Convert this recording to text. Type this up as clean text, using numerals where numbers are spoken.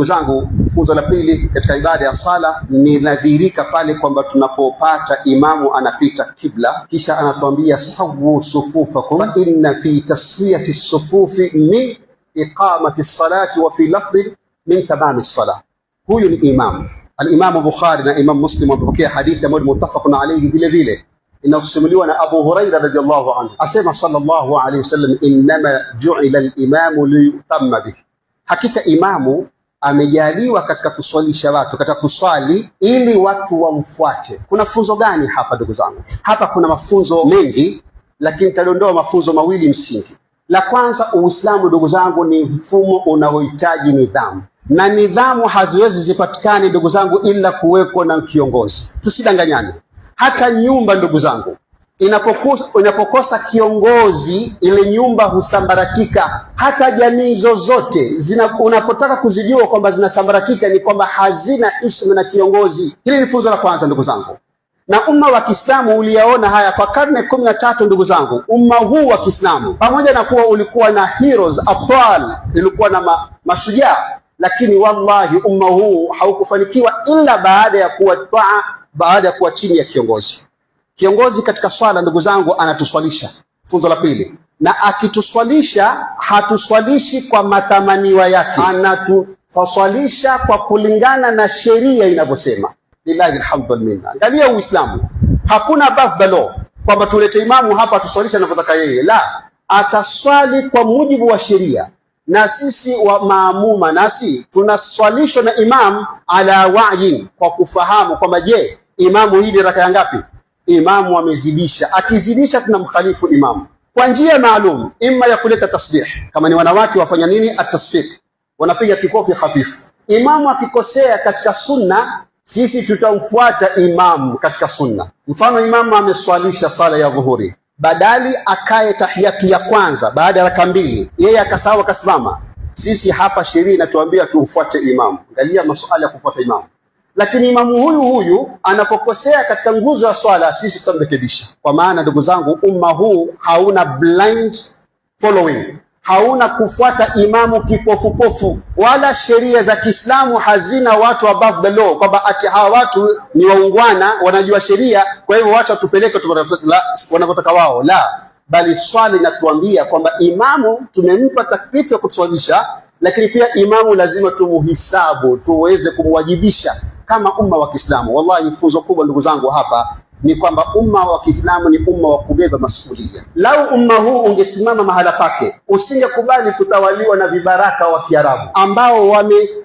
Zangu, funzo la pili katika ibada ya sala linadhihirika pale kwamba tunapopata imamu anapita kibla, kisha anatuambia sawu sufufakum fa inna fi taswiyati sufufi min iqamati salati wa fi lafdhin min tamami sala. Huyu ni imamu. Alimamu Bukhari na Imam Muslim wamepokea hadithi ambayo ni muttafaqun alayhi, vile vile inasimuliwa na Abu Huraira radhiyallahu anhu, asema sallallahu alayhi wasallam, innama ju'ila al-imamu liyutamma bihi, hakika imamu amejaliwa katika kuswalisha watu, katika kuswali ili watu wamfuate. Kuna funzo gani hapa ndugu zangu? Hapa kuna mafunzo mengi, lakini tadondoa mafunzo mawili msingi. La kwanza, Uislamu ndugu zangu ni mfumo unaohitaji nidhamu, na nidhamu haziwezi zipatikane ndugu zangu ila kuwekwa na kiongozi. Tusidanganyane, hata nyumba ndugu zangu inapokosa kiongozi ile nyumba husambaratika. Hata jamii zozote zina, unapotaka kuzijua kwamba zinasambaratika ni kwamba hazina ismu na kiongozi. Hili ni funzo la kwanza ndugu zangu, na umma wa Kiislamu uliyaona haya kwa karne 13 ndugu zangu. Umma huu wa Kiislamu pamoja na kuwa ulikuwa na heroes abtal, ilikuwa na mashujaa, lakini wallahi umma huu haukufanikiwa ila baada ya kuwa taa, baada ya kuwa chini ya kiongozi. Kiongozi katika swala ndugu zangu, anatuswalisha. Funzo la pili, na akituswalisha hatuswalishi kwa matamaniwa yake, anatufaswalisha kwa kulingana na sheria inavyosema. Lillahi alhamdu wal minna. Angalia Uislamu, hakuna above the law kwamba tulete imamu hapa atuswalishe anavyotaka yeye. La, ataswali kwa mujibu wa sheria, na sisi wa maamuma nasi tunaswalishwa na imam ala wa'yin, kwa kufahamu kwamba je, imamu hii ni raka ngapi? Imamu amezidisha. Akizidisha tunamkhalifu imamu kwa njia maalum, imma ya kuleta tasbih. Kama ni wanawake wafanya nini? Atasfik, wanapiga kikofi hafifu. Imamu akikosea katika sunna, sisi tutamfuata imamu katika sunna. Mfano, imamu ameswalisha sala ya dhuhuri, badali akae tahiyatu ya kwanza baada ya raka mbili, yeye akasahau akasimama. Sisi hapa sheria inatuambia tumfuate imamu. Angalia masuala ya kufuata imamu. Lakini imamu huyu huyu anapokosea katika nguzo ya swala, sisi tutamrekebisha. Kwa maana ndugu zangu, umma huu hauna blind following, hauna kufuata imamu kipofupofu, wala sheria za Kiislamu hazina watu above the law, kwamba ati hawa watu ni waungwana wanajua sheria, kwa hivyo wacha tupeleke wanavyotaka wao. La, bali swali inatuambia kwamba imamu tumempa taklifu ya kutuswalisha, lakini pia imamu lazima tumuhisabu, tuweze kumwajibisha kama umma wa Kiislamu. Wallahi, funzo kubwa ndugu zangu hapa ni kwamba umma wa Kiislamu ni umma wa kubeba masuhulia. Lau umma huu ungesimama mahala pake, usingekubali kutawaliwa na vibaraka wa Kiarabu ambao wametu